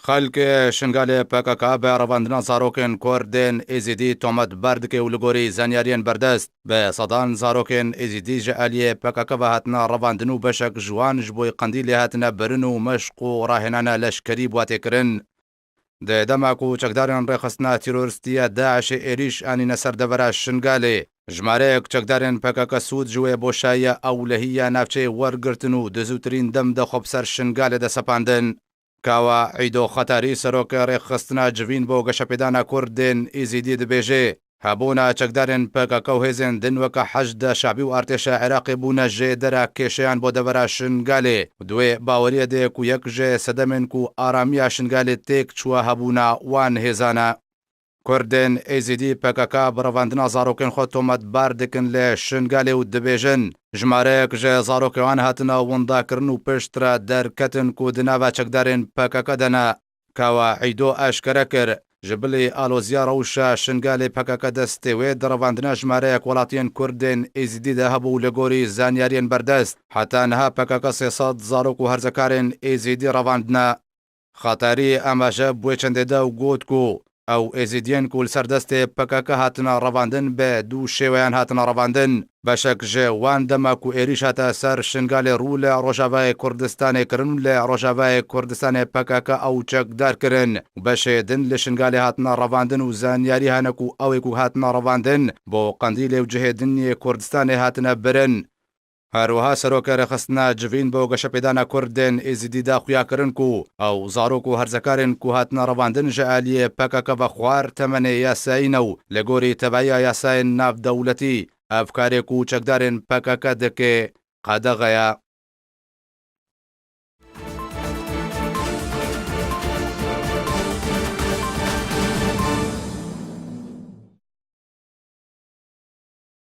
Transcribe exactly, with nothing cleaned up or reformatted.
Xelkê Şingalê P K K bi revandina zarokên Kurdên Êzîdî tometbar dike û li gorî zanyariyên berdest, bi sedan zarokên Êzîdî ji aliyê P K K ve hatine revandin û beşek ji wan ji bo Qendîlê hatine birin û meşq û rahênane leşkerî bi wan tê kirin. Di dema ku çekdarên rêxistina terorîstî ya DAIŞê êrîş anîne ser devera Şingalê, jimareyek çekdarên P K K sûd ji wê boşayiya ewlehî ya navçeyê wergirtin û di zûtirîn dem de xwe bi ser Şingalê de sepandin. Kawa Îdo Xetarî, serokê rêxistina Civîn bo Geşepêdana Kurdên Êzîdî dibêje, hebûna çekdarên P K K û hêzên din weke Heşda Şabî û artêşa Iraqê bûne jêdera kêşeyan bo devera Şingalê û di wê baweriyê de ku yek ji sedemên ku aramiya Şingalê têk çûwa hebûna wan hêzan e. Kurdên Êzîdî P K K bi revandina zarokên xwe tometbar dikin li Şingalê û dibêjin, jimareyek ji zarokê wan hatine windakirin û piştre derketin ku di nava çekdarên P K K de ne. Kawa Îdo eşkere kir, ji bilî aloziya rewşa Şingalê P K K destê wê di revandina jimareyek welatiyên Kurdên Êzîdî de hebû. Li gorî zanyariyên berdest, heta niha P K K sê sed zarok û herzekarên Êzîdî revandine. Xetarî amaje bi wê çendê da û got ku ew Êzîdiyên ku li ser destê P K K hatine revandin bi du şêweyan hatine revandin. Beşek ji wan dema ku êrîş hate ser Şingalê rû li Rojavayê Kurdistanê kirin û li Rojavayê Kurdistanê P K K ew çekdar kirin û beşê din li Şingalê hatine revandin û zanyarî hene ku ew ê ku hatine revandin bo Qendîlê û cihê din yê Kurdistanê hatine birin. Her wiha serokê rêxistina Civîn bo Geşepêdana Kurdên Êzîdî da xuya kirin ku ew zarok û herzekarên ku hatine revandin ji aliyê P K K ve xwar temenê yasayî ne û li gorî tevahiya yasayên navdewletî ev karê ku çekdarên P K K dike qedexe ye.